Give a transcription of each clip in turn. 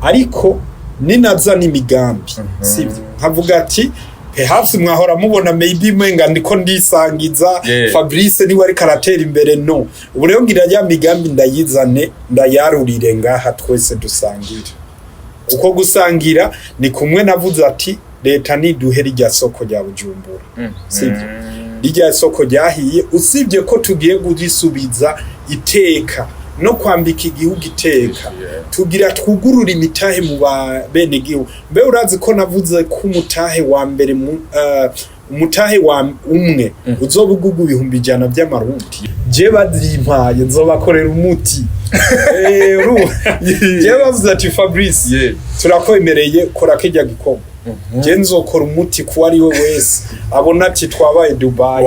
Ariko ninaza n'imigambi, sibyo, nkavuga ati perhaps mwahora mubona maybe mwenga ndiko ndisangiza. Fabrice niwe ariko aratera imbere. No ubu rero ngira ya migambi ndayizane, ndayarurire ngaha, twese dusangire. Uko gusangira ni kumwe navuze ati leta niduhe rirya soko rya Bujumbura, sibyo, rirya soko ryahiye. Usibye ko tugiye kurisubiza iteka no kwambika igihugu iteka, tugira twugurura imitahe mu ba bene gihugu. Mbe urazi ko navuze ko umutahe wa mbere mu umutahe wa umwe uzoba ugurwa 100,000 by'amarundi? Je bazimpaye nzobakorera umuti. Je bavuze ati: "Fabrice, turakwemereye, kora kirya gikorwa." Je nzokora umuti kuwo ari we wese abona ati twabaye Dubai.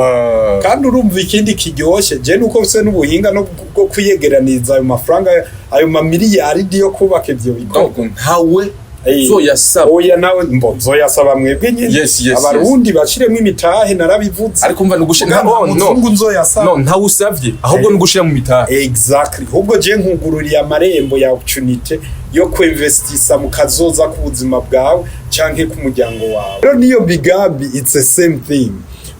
Kandi urumva ikindi kiryoshye je nuko mfise n'ubuhinga no bwo kwiyegeraniriza ayo mafaranga, ayo mamiliyaridi yo kubaka ivyo bikorwa. Donc ntawe uzoyasaba? Oya, nawe mbo nzoyasaba mwebwe nyene, abarundi bashiremwo imitahe, narabivuze. Ariko umva, nugushira Muga nta no, no. muzungu nzoyasaba. No, ntawe usavye, ahubwo nugushira mu mitahe. Exactly, ahubwo je nkugururiye amarembo ya opportunity yo kuinvestisa mu kazoza k'ubuzima bwawe canke k'umuryango wawe. Rero niyo migambi, it's the same thing,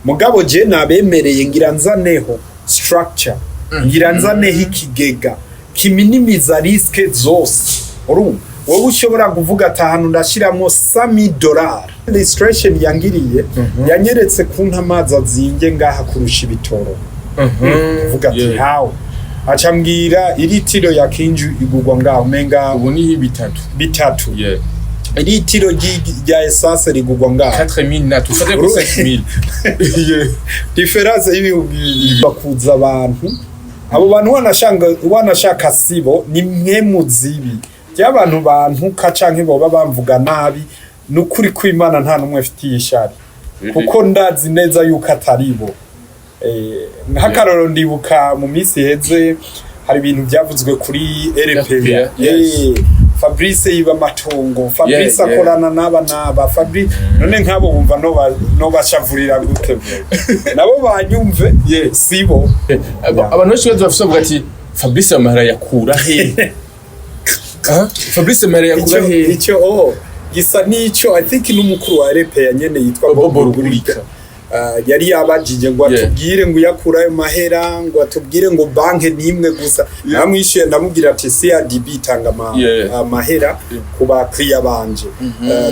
mugabo je nabemereye ngira nzaneho structure, ngira nzaneho ikigega kiminimiza risque zose. Urumva wowe ushobora kuvuga ati ahantu ndashiramwo $100. Illustration yangiriye yanyeretse kuntu amazi azinge ngaha kurusha ibitoro. Kuvuga ati how, aca mbwira iritiro ya kinju igurwa ngaho umenga Ubu ni bitatu. Bitatu. Iritiro rya essence rigurwa ngaho 4000 na tufate ko 5000. Différence y'2000. Bakuza abantu, abo bantu wanashaka sibo, ni mwe muzibi by'abantu bantuka canke boba bamvuga nabi. Ni ukuri kw'Imana, nta n'umwe afitiye ishari, kuko ndazi neza yuko atari bo. Nk'akarorero, ndibuka mu minsi iheze hari ibintu byavuzwe kuri RPA. RPA, yes. Fabrice yiba amatongo, Fabrice akorana n'aba n'aba, Fabrice. None nk'abo bumva no bashavurira gute bro? Nabo banyumve, sibo. Abantu benshi bafise bavuga ati: "Fabrice amahera yakura he? Ah, Fabrice amahera yakura Icyo he?" Icyo oh gisa n'ico I think n'umukuru wa RPA nyene yitwa Bobo Bobo Rugurika. Rugurika. Yari yabajije ngo atubwire ngo uyakura ayo mahera, ngo atubwire ngo banke nimwe gusa. Namwishuye, ndamubwira ati CRDB itanga amahera ku bakiriya banje.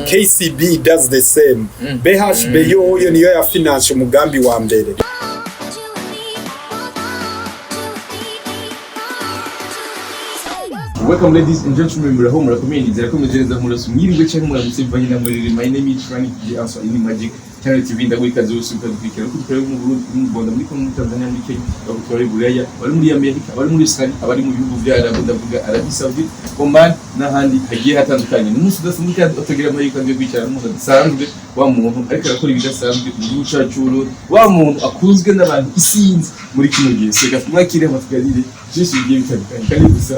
KCB does the same. BHB yoyo niyo ya finance umugambi wa mbere. Two, three, four, two, three, four, two. Welcome, ladies and gentlemen, muraho, murakomeye, nizera ko mumeze neza, murasa mwiriwe cyangwa muramutse bivanye na muriri. My name is Frank the Answer in Magic Channel TV. Ndaguha ikaze wese ukadukurikira kuko dukorera mu Burundi, mu Rwanda, muri Congo, muri Tanzania, muri Kenya, abari Buraya, abari muri Amerika, abari muri Australia, abari mu bihugu by'Arabu, ndavuga Arabie Saoudite, Oman n'ahandi hagiye hatandukanye. Ni umunsi udasanzwe kandi utagira amahirwe kandi yo kwicara n'umuntu adasanzwe, wa muntu ariko arakora ibidasanzwe mu gihugu cyacu cy'Uburundi, wa muntu akunzwe n'abantu isinzi muri kino gihe. Seka tumwakire amatuganire byinshi bigiye bitandukanye kandi gusa.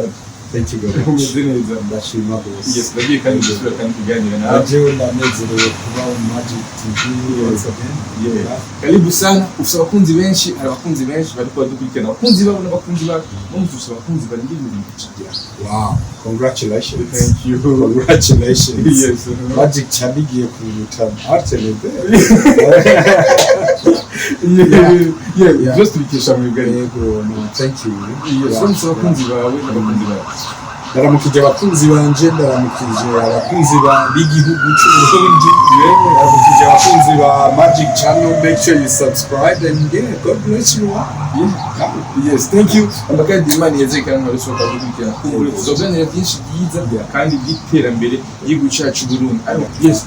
Thank you very much. Umeze neza? Ndashima rwose. Yes, ndagiye kandi gusubira kandi kuganira nawe. Jewe ndanezerewe kuba mu Magic TV once again. Yeah. Karibu sana. Ufite abakunzi benshi, hari abakunzi benshi bariko badukurikirana, abakunzi babo n'abakunzi bacu. No ufite abakunzi barenga 100,000. Wow, congratulations. Thank you. Congratulations. Yes. Magic Channel igiye kuruta RTNB. Yeah, byose tubikesha mu bigari. Yego, no, thank you. Yes, uramutse abakunzi bawe n'abakunzi bawe. Ndaramukije abakunzi banje, ndaramukije abakunzi b'igihugu c'Uburundi, ndaramukije abakunzi ba Magic Channel. Make sure you subscribe and yeah, God bless you all. Yeah. Yes, thank you. Amakadi Imana yeze kandi mwarusohoka gukurikirana. Kumbure tuzoganira byinshi byiza kandi by'iterambere ry'igihugu cyacu Burundi. Ariko yes,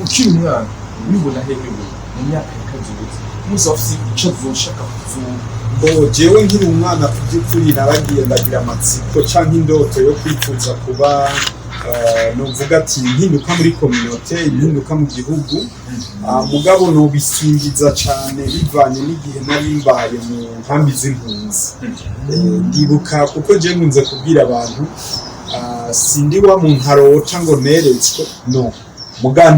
ukiri umwana ubibona hehe wewe mu myaka ya kazoza? Umunsi wafise ico uzoshaka kuzoba? Bo jewe nkiri umwana, ku by'ukuri naragiye ndagira amatsiko canke indoto yo kwifuza kuba novuga ati impinduka muri communauté, impinduka mu gihugu. Mugabo nobisingiza cane bivanye n'igihe nari mbaye mu nkambi z'impunzi. Ndibuka kuko je nkunze kubwira abantu, sindi wa muntu arota ngo neretswe, no muga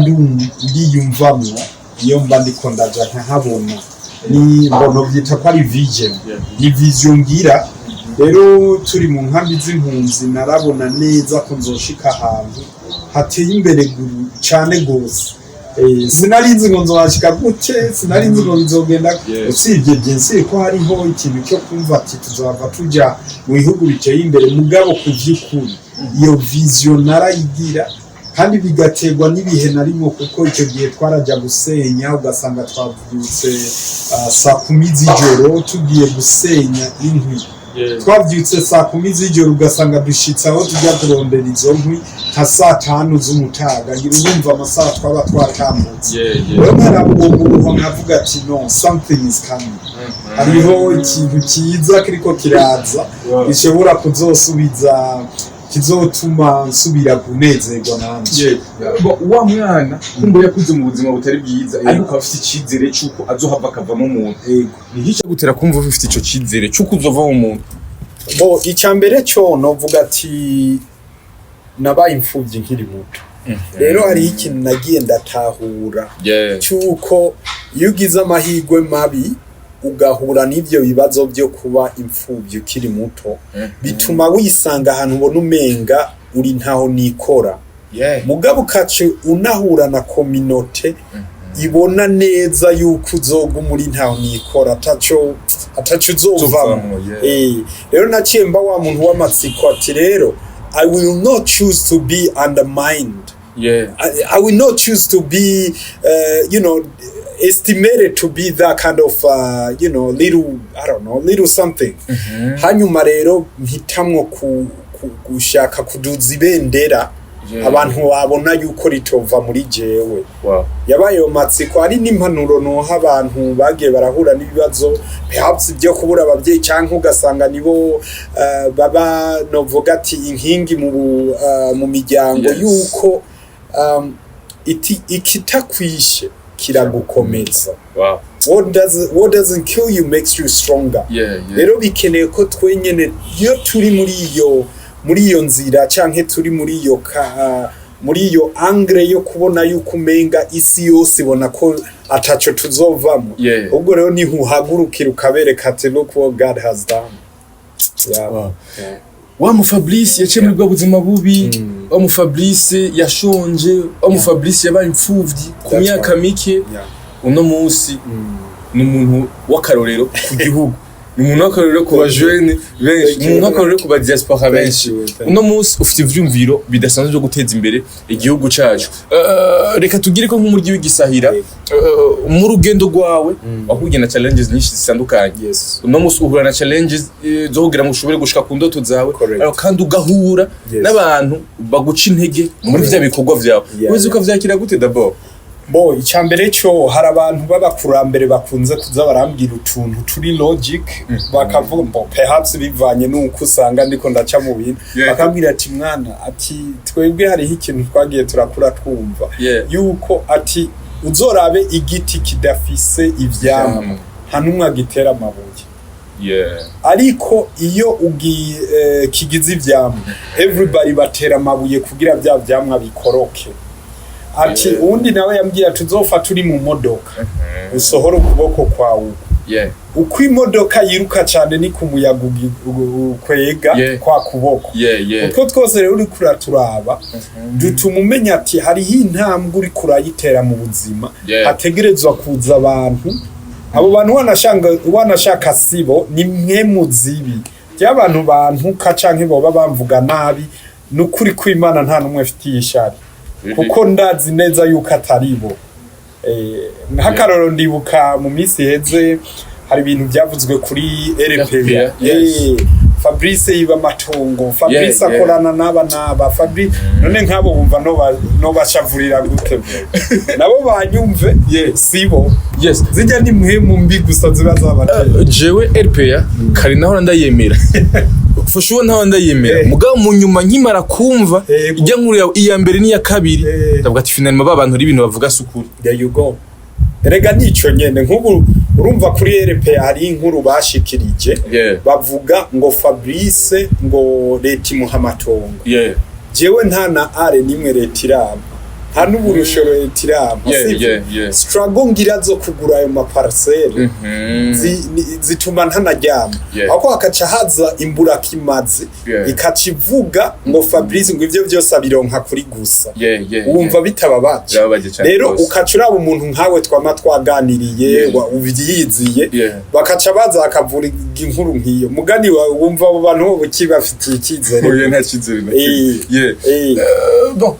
ndiyumvamwo iyo mba ndiko ndaja nkahabona, ni mbono byita ko ari vision, ni vision ngira. Rero turi mu nkambi z'impunzi, narabona neza ko nzoshika ahantu hateye imbere cane gose. Sinari nzi ngo nzohashika gute, sinari nzi ngo bizogenda. Usibye bien sûr ko hariho ikintu cyo kumva ati tuzohava tuja mu bihugu biteye imbere, mugabo ku vy'ukuri iyo vision narayigira, kandi bigaterwa n'ibihe narimwo, kuko icyo gihe twaraja gusenya, ugasanga twavyutse saa 10 z'ijoro tugiye gusenya inkwi. Twavyutse saa 10 z'ijoro, ugasanga dushitse aho tujya kurondera izo nkwi nka saa 5 z'umutaga. Ngira urumva amasaha twaba twatambutse. Rero nkaraba uwo muruho, nkavuga ati: "No, something is coming." Hariho ikintu cyiza kiriko kiraza gishobora kuzosubiza, kizotuma nsubira kunezerwa nanje. Yeah. Bon, wa mwana kumva yakuze mu buzima butari bwiza, ariko akaba afite icyizere cy'uko azohava akavamo umuntu. Yego. Ni iki cyagutera kumva ufite ico cyizere cy'uko uzovamo umuntu? Bo, icya mbere cyo novuga ati nabaye imfubyi nkiri muto. Rero hariho ikintu nagiye ndatahura cy'uko iyo ugize amahirwe mabi ugahura n'ibyo bibazo byo kuba imfubyi ukiri muto, bituma wisanga ahantu ubona umenga uri ntaho nikora. Mugabo ukaca unahura na communauté ibona neza yuko uzoguma uri ntaho nikora, ataco uzovamo. Uzovamwo, yeah. Rero naciye mba wa muntu w'amatsiko ati rero I will not choose to be undermined. I will not choose to be, estimated to be that kind of, little, I don't know, little something. Hanyuma rero mpitamwo gushaka kuduza ibendera abantu babona yuko ritova muri jewe. Yabaye ayo matsiko ari n'impanuro noha abantu bagiye barahura n'ibibazo, perhaps byo kubura ababyeyi, cyangwa ugasanga nibo baba, novuga ati, inkingi mu miryango, yuko ikitakwishe kiragukomeza. What doesn't kill you makes you stronger. Rero bikeneye ko twenyene iyo turi muri iyo nzira, canke turi muri iyo angle yo kubona yuko umenga isi yose ibona ko ataco tuzovamo, ubwo rero niho uhagurukira ukabereka ati: "Look what God has done." Yeah. Wow. Yeah. Wa mu Fabrice yaciye muri bwa buzima bubi, wa mu Fabrice yashonje, wa mu Fabrice yabaye imfuvyi ku That's myaka right. mike, uno munsi ni umuntu w'akarorero ku gihugu, ni umuntu w'akarorero ku bajene benshi, ni umuntu w'akarorero ku ba diaspora benshi. You, thank Uno munsi ufite ivyumviro bidasanzwe byo guteza imbere igihugu cacu. Reka tugire ko nk'umuryi w'igisahira. Mu rugendo rwawe wahuye na challenges nyinshi zitandukanye. Uno munsi uhura na challenges zo kugira ngo ushobore gushika ku ndoto zawe, Correct. ariko kandi ugahura n'abantu baguca intege muri vya bikorwa vyawe. Uzi ukavyakira gute d'abord? Bo, icambere cyo, hari abantu b'abakurambere bakunze kuza barambwira utuntu turi logic, bakavuga ngo perhaps bivanye n'uko usanga ndiko ndaca mu bintu, bakambwira ati: "Mwana," ati, "twebwe hariho ikintu twagiye turakura twumva yuko," ati, "uzorabe igiti kidafise ivyamwa, nta n'umwe agitera amabuye. Ariko iyo ugiye kigize ivyamwa, everybody batera amabuye kugira vya vyamwa bikoroke." Ati uwundi nawe yambwiye ati: "Uzofata uri mu modoka, usohora ukuboko kwawe uku. Uko imodoka yiruka cyane ni ku muyaga ukwega kwa kuboko." Utwo twose rero uriko uraturaba dutuma umenya ati hariho intambwe uriko urayitera mu buzima, hategerezwa kuza abantu. Abo bantu wanashaka sibo, ni mwe muzibi by'abantu bantuka canke boba bamvuga nabi. Ni ukuri kw'Imana, nta n'umwe afitiye ishari, kuko ndazi neza yuko atari bo. Nk'akarorero, ndibuka mu minsi iheze hari ibintu byavuzwe kuri RPA. RPA, yes. Fabrice yiba amatongo, Fabrice akorana n'aba n'aba, Fabrice. None nk'abo bumva no bashavurira gute bro? Nabo banyumve, sibo. Zijya ni mpemu mbi gusa ziba zabateye. Jewe RPA kare naho ndayemera, for sure ntaho ndayemera, mugabo mu nyuma nkimara kumva ijya nkuru yawe, iya mbere n'iya kabiri, ndavuga ati finalement ba bantu ibintu bavuga si ukuri. There you go. Erega nico nyene, nk'ubu urumva kuri RPA hari inkuru bashikirije, bavuga ngo Fabrice, ngo leta imuha amatongo. Jewe nta na are nimwe leta iraba, nta Nta n'uburusho leta irampa, sivyo? Struggle ngira zo kugura ayo ma parcelles zituma ntanaryama. Ahubwo hakaca haza imburakimazi, ikaca ivuga ngo Fabrice ngo ivyo byose abironka kuri gusa. Wumva bitababaje? Birababaje cane Rero rwose. ukaca uraba umuntu nkawe twama twaganiriye, uvyiyiziye, bakaca baza bakavuga inkuru nk'iyo mugani wawe. Wumva abo bantu bo ukibafitiye icyizere? Oya, nta cyizere na kimwe. Bon,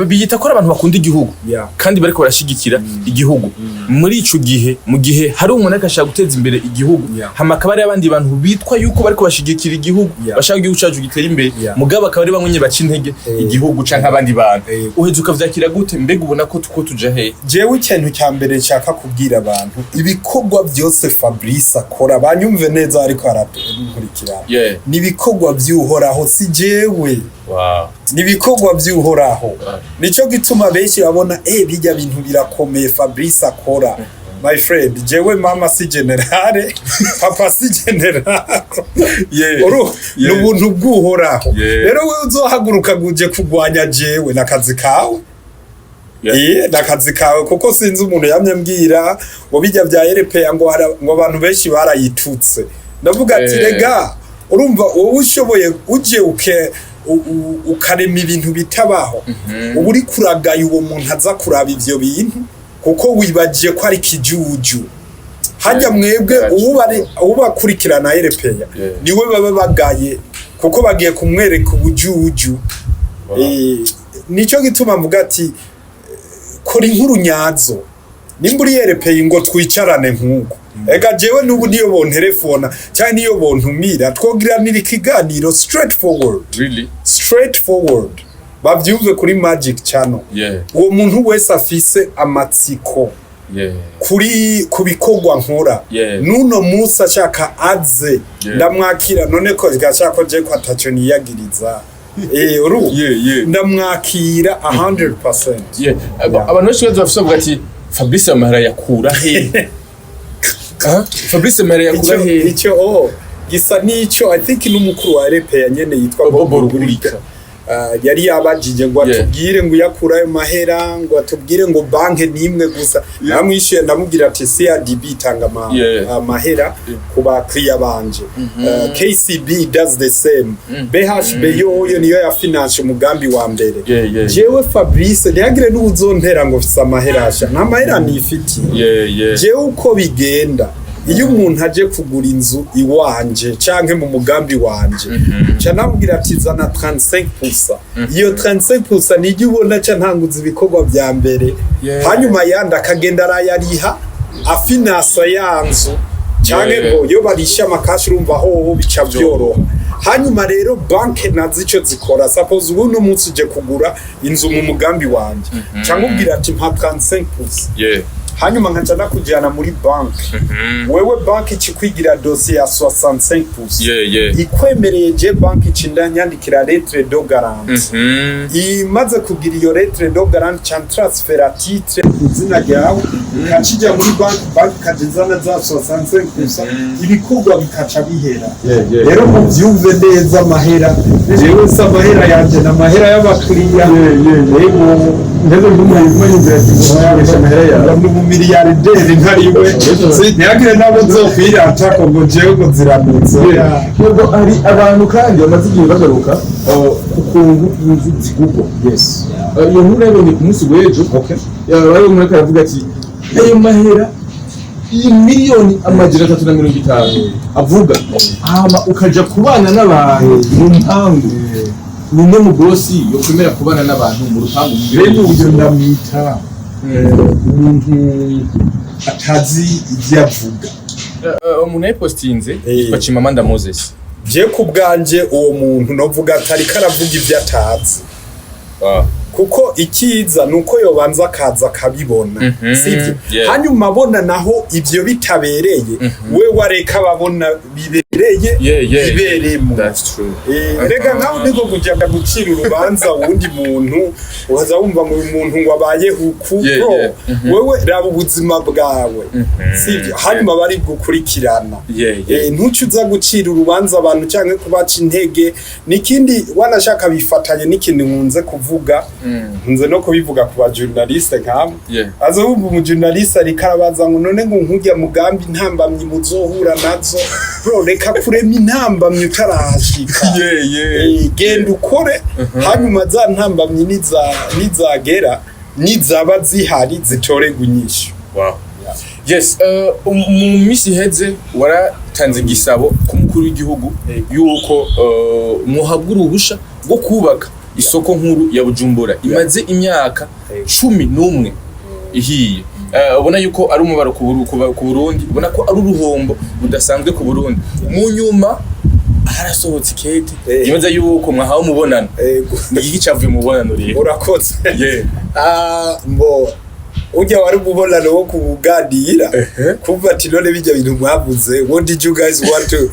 biyita ko ari abantu bakunda igihugu kandi bariko barashigikira igihugu. Muri ico gihe, mu gihe hari umuntu ariko ashaka guteza imbere igihugu, hama akaba ari abandi bantu bitwa yuko bariko bashigikira igihugu, bashaka igihugu cacu gitera imbere, mugabo akaba ari bamwe nyene baca intege igihugu canke abandi bantu, uheza ukavyakira gute? Mbega ubona ko tuko tuja hehe? Jewe ikintu cya mbere nshaka kubwira abantu, ibikorwa byose Fabrice akora, banyumve neza, ariko arakurikirana, ni ibikorwa by'Uhoraho, si jewe. Ni ibikorwa by'Uhoraho. Nico gituma benshi babona bijya bintu birakomeye Fabrice akora. My friend, jewe mama si général, papa si général. Uru ni ubuntu bw'Uhoraho. Rero wewe uzohaguruka ngo uje kurwanya jewe, n'akazi kawe. N'akazi kawe, kuko sinzi umuntu yamye ambwira ngo bijya bya RPA, ngo ngo abantu benshi barayitutse. Ndavuga ati, rega urumva wowe ushoboye uje uke ukarema ibintu bitabaho, uba uri kuragaya uwo muntu aza kuraba ivyo bintu, kuko wibagiye ko ari kijuju hajya. Mwebwe uwubakurikirana RPA, niwe baba bagaye, kuko bagiye kumwereka ubujuju. Nico gituma mvuga ati kora inkuru nyazo. Nimba uri RPA, ngo twicarane nk'uko. Ega jewe n'ubu niyo bontelefona cyangwa niyo bontumira, twogiranira ikiganiro straight forward. Really? Straight forward, bavyumve kuri Magic Channel. Uwo muntu wese afise amatsiko kuri ku bikorwa nkora, n'uno munsi ashaka aze, ndamwakira. None ko gashaka ko je ko ataco niyagiriza, uru ndamwakira 100%. Abantu benshi baza bafise bavuga ati Fabrice amahera yakura he? Ah, Fabrice amahera yakura Icyo he? Icyo gisa n'ico I think n'umukuru wa RPA nyene yitwa Bobo Bobo Rugurika. Rugurika. Yari yabajije ngo atubwire ngo uyakura ayo mahera, ngo atubwire ngo banke nimwe gusa. Namwishuye, ndamubwira ati CRDB itanga amahera ku bakiriya banje. KCB does the same. BHB yoyo niyo ya finance umugambi wa mbere. Jewe Fabrice, ntihagire n'uwuzontera ngo mfise amahera asha, nta mahera nifitiye. Jewe uko bigenda, iyo umuntu aje kugura inzu iwanje canke mu mugambi wanje, ca namubwira ati zana 35%. Iyo 35% nijya ubona ca ntanguza ibikorwa vya mbere. Hanyuma yandi akagenda arayariha, afinasa ya nzu canke ngo iyo barisha ama cash, urumva hoho bica vyoroha. Hanyuma rero banke nazo ico zikora, suppose ubu uno munsi uje kugura inzu mu mugambi wanje, cyangwa ubwira ati mpa 35%, hanyuma nkaca nakujyana muri banki. Wewe banki ikikwigira dosiye ya 65%, ikwemereye, je banki icinda nyandikira lettre de garantie. Imaze kugira iyo lettre de garantie, ca transfera titre izina ryawe, ikakijya muri banki, banki ikaja izana za 65%, ibikorwa bikaca bihera. Rero muvyumve neza, amahera jewe si amahera yanje, ni amahera y'abakiriya. Yego. Ndetse ndumva ati ngo amahera yawe. Ndi umumiliyarderi ntariwe, ntihagire n'abo nzokwirata ko ngo jewe ngo ziramutse. Yego, hari abantu kandi bamaze igihe bagaruka ku kuntu inzu zigurwa. Iyo nkuru nayibonye ku munsi w'ejo. Bari umuntu ariko aravuga ati ayo mahera, iyi 350 miliyoni avuga, hama ukaja kubana n'abantu mu mpangu. Ni umwe mu bosi yo kwemera kubana n'abantu mu rupangu mu Bene uyu ndamwita umuntu atazi ibyo avuga. Umuntu yayipostinze yitwa Chimamanda Moses. Je ku bwanje, uwo muntu novuga atariko aravuga ibyo atazi, kuko ikiza ni uko yobanza akaza akabibona, sibyo? Hanyuma abona naho ibyo bitabereye, we wareka ababona bibereye. ibereye iberemo. That's true. Rega nkawe niko kujya gucira urubanza wundi muntu, ukaza wumva ngo uyu muntu ngo abaye huku. Bro, wewe raba ubuzima bwawe, sibyo? Hanyuma bari gukurikirana. Ntuce uza gucira urubanza abantu cyangwa kubaca intege. N'ikindi wanashaka bifatanye n'ikintu nkunze kuvuga, nkunze no kubivuga ku ba journaliste nkamwe. Aza wumva umujournaliste ariko arabaza ngo none ngo nkujya mugambi intambamyi muzohura nazo. Bro, reka kurema intambamyi utarahashika. Genda ukore, hanyuma za ntambamyi nizagera, nizaba zihari, zitorerwe inyishu. Wow. Yes, mu minsi iheze waratanze igisabo ku mukuru w'igihugu yuko muhabwa uruhusha rwo kubaka isoko nkuru ya Bujumbura imaze imyaka 11 ihiye. Ubona yuko ari umubaro ku Burundi, ubona ko ari uruhombo rudasanzwe ku Burundi. Mu nyuma harasohotse ikete yemeza yuko mwahawe umubonano. Ni iki cavuye mu mubonano rero? Urakoze. Ah, mbo ujya wari umubonano wo kuganira, kumva ati none bijya bintu mwavuze, what did you guys want to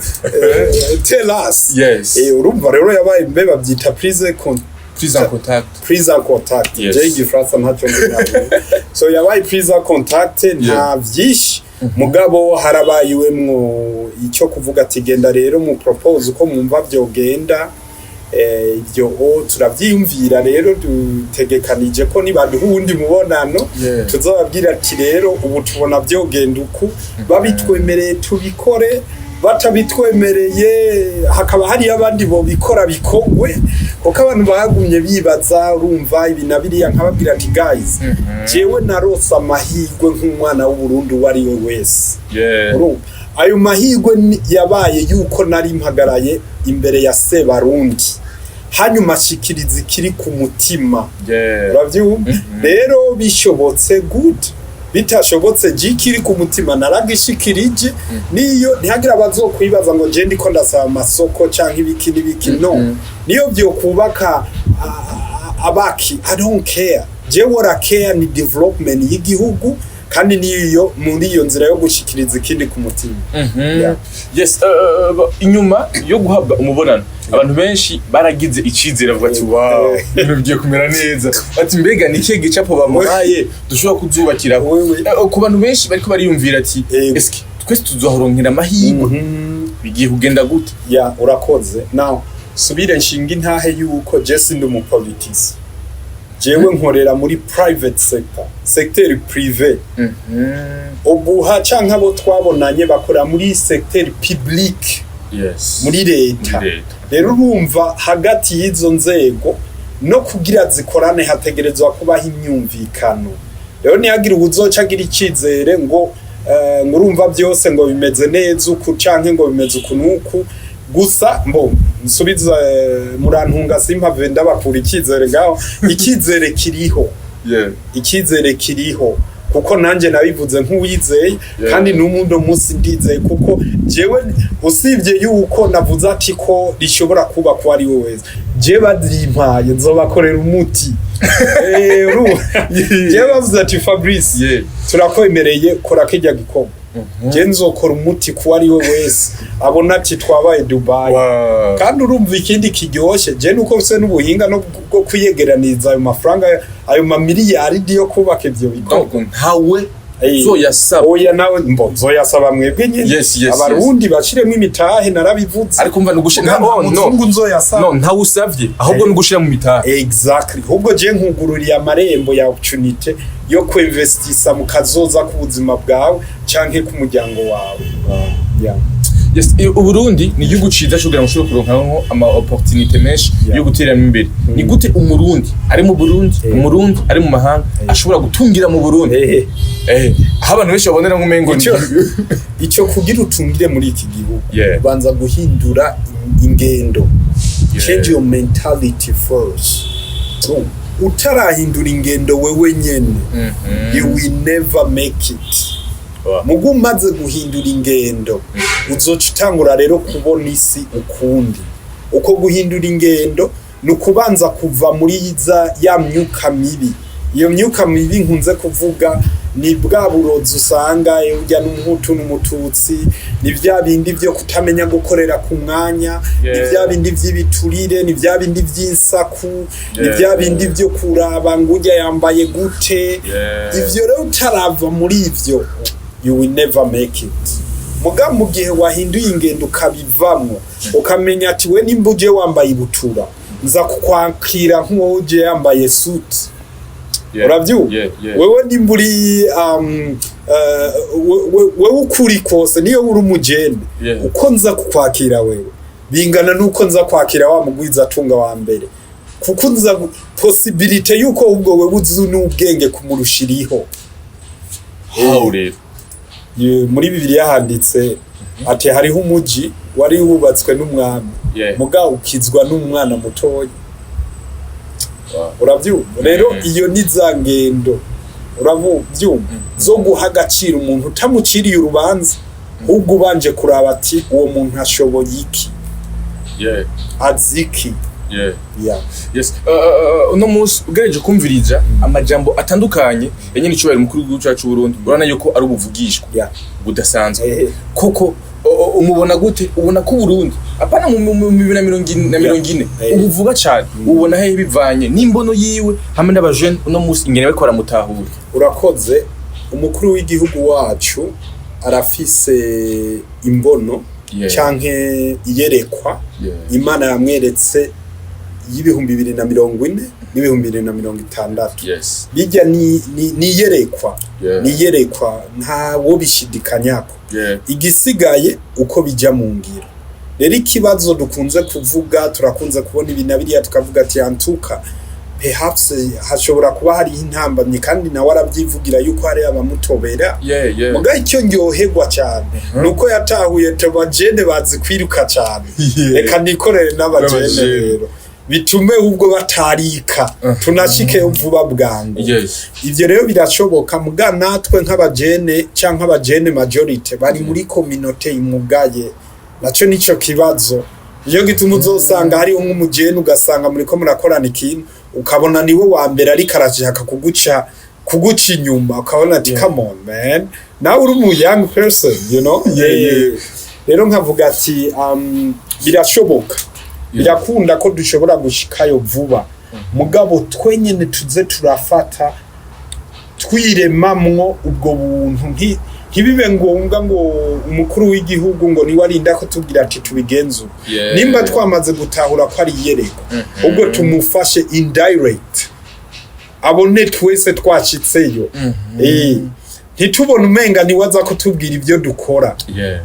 tell us? Urumva rero yabaye mbe babyita Prise en contact. Prise en contact. Je igifaransa ntacyo nzi ntabwo. So yabaye prise en contact, nta vyinshi, mugabo harabayiwemwo icyo kuvuga ati genda rero mu propose uko mwumva vyogenda. Ibyo o turavyiyumvira rero, dutegekanije ko nibaduha uwundi mubonano tuzababwira ati rero ubu tubona vyogenda uku. Babitwemereye tubikore, batabitwemereye hakaba hariyo abandi bobikora bikogwe, kuko abantu bagumye bibaza, urumva, ibi na biriya. Nkababwira ati guys, jewe narose amahirwe nk'umwana w'Uburundi uwo ari we wese. Urumva ayo mahirwe yabaye yuko nari mpagaraye imbere ya Sebarundi, hanyuma ashikiriza ikiri ku mutima. Uravyumva rero, bishobotse good, bitashobotse jikiri ku mutima naragishikirije. Niyo ntihagire abazokwibaza ngo je ndiko ndasaba amasoko canke ibiki n'ibiki, no niyo vyokubaka abaki, I don't care. Je what I care ni development y'igihugu, kandi niyo muri iyo nzira yo gushikiriza ikindi ku mutima. Yeah. Yes, inyuma yo guhabwa umubonano abantu benshi baragize icizere, bavuga ati wow, ibintu bigiye kumera neza, ati mbega ni ikihe gicapo bamuhaye dushobora kuzubakira? Wewe. Ku bantu benshi bariko bariyumvira ati eske twese tuzoharonkera amahirwe, bigiye kugenda gute? Ya, urakoze. Now subire nshinga intahe yuko je sindi umupolitisi, jewe nkorera muri private sector, secteur privé. Ubuha canke abo twabonanye bakora muri secteur public, muri leta. Muri leta. Rero urumva hagati y'izo nzego no kugira zikorane hategerezwa kubaho imyumvikano. Rero ntihagire uwuzoca agira icizere ngo ngo urumva byose ngo bimeze neza uku canke ngo bimeze uku n'uku. Gusa mbo nsubiza, murantunga simpave ndabakura icyizere ngaho. Icyizere kiriho. Icyizere kiriho kuko nanjye nabivuze nk'uwizeye, kandi n'ubundi munsi ndizeye, kuko jewe usibye yuko navuze ati ko rishobora kuba ko ari we wese, je badimpaye nzobakorera umuti. Jewe bavuze ati Fabrice, turakwemereye, kora kirya gikorwa, je nzokora umuti ku ari we wese abona ati twabaye Dubai. Kandi urumva ikindi kiryoshye je nuko mfise n'ubuhinga no bwo kwiyegeraniriza ayo mafaranga, ayo mamiliyaridi yo kubaka ivyo bikorwa. Donc ntawe uzoyasaba? Oya, nawe mbo nzoyasaba mwebwe nyene. Abarundi bashiremwo imitahe, narabivuze. Ariko umva nugushira Muga nta no, no. muzungu nzoyasaba. No, ntawe usavye, ahubwo nugushira mu mitahe. Exactly, ahubwo je nkugururiye amarembo ya opportunity yo kuinvestisa mu kazoza k'ubuzima bwawe canke k'umuryango wawe. Yeah. Yes, Uburundi ni igihugu ciza cyo kugira ngo ushobore kuronkamwo ama opportunité menshi yo guteramo imbere. Ni gute Umurundi ari mu Burundi, Umurundi ari mu mahanga ashobora gutungira mu Burundi? Aho abantu benshi babonera nk'umengo ni Ico kugira utungire muri iki gihugu, ubanza guhindura ingendo. Change your mentality first. Urumva? Utarahindura ingendo wewe nyene, you will never make it. Mugu umaze guhindura ingendo, uzoca utangura rero kubona isi ukundi. Uko guhindura ingendo ni ukubanza kuva muri za ya myuka mibi. Iyo myuka mibi nkunze kuvuga Ni bwa burozi usanga urya n'Umuhutu n'Umututsi, ni bya bindi byo kutamenya gukorera ku mwanya, ni bya bindi by'ibiturire, ni bya bindi by'insaku, ni bya bindi byo kuraba ngo urya yambaye gute. Ivyo rero utarava muri ivyo, you will never make it. Muga mu gihe wahinduye ingendo, ukabivamwo, ukamenya ati we nimba uje wambaye ibutura, nza kukwakira nk'uwo uje yambaye suit. Uravyumva? Yeah. Wewe nimba uri wewe ukuri kose, niyo uri umujene, uko nza kukwakira wewe bingana nuko nza kwakira wa mugwizatunga wa mbere, kuko nza possibilité yuko ubwo wewe uzi n'ubwenge kumurushiriho. How rero? Muri Bibiliya handitse ati hariho umuji wari wubatswe n'umwami, muga ukizwa n'umwana mutoya. Uravyumva rero? Iyo ni za ngendo, uravyumva, zo guha agaciro umuntu utamuciriye urubanza, ahubwo ubanje kuraba ati uwo muntu ashoboye iki, azi iki. Yeah. Yes. Uno munsi ugerageje kumviriza amajambo atandukanye ya nyene icubahiro mukuru w'igihugu cacu c'u Burundi, urabona yuko ari ubuvugishwa budasanzwe. Koko umubona gute? Ubona ko Burundi, apana mu 2040 na 40, ubu vuba cane, ubona hehe bivanye n'imbono yiwe hamwe n'abajene uno munsi ingene bariko baramutahura? Urakoze. Umukuru w'igihugu wacu arafise imbono canke iyerekwa Imana yamweretse y'2040 n'2060. Bijya ni iyerekwa, ni iyerekwa, ntawo bishidikanyako. Igisigaye uko bijya mu ngiro. Rero ikibazo dukunze kuvuga, turakunze kubona ibi na biriya, tukavuga ati antuka perhaps hashobora kuba hariho intambamyi, kandi nawe arabyivugira yuko hari abamutobera. Muga icyo ndyoherwa cyane nuko yatahuye abajene bazi kwiruka cyane. Reka nikorere n'abajene. N'abajene. Rero bitume ubwo batarika tunashike vuba bwangu. Ivyo rero birashoboka, muga natwe nk'abajene canke abajene majorité bari muri communauté imugaye, naco nico kibazo. Niyo gituma uzosanga hariho nk'umujene, ugasanga muriko murakorana ikintu, ukabona niwe wa mbere ariko arashaka kuguca inyuma, ukabona ati come on man, nawe uri umu young person. Rero nkavuga ati birashoboka, birakunda ko dushobora gushikayo vuba, mugabo twenyene tuze turafata twiremamwo ubwo buntu, ntibibe ngombwa ngo umukuru w'igihugu ngo niwe arinda kutubwira ati tubigenzure. Nimba twamaze gutahura ko ari iyerekwa, ubwo tumufashe indirect, abone twese twashitseyo. Ntitubone umenga niwe aza kutubwira ibyo dukora.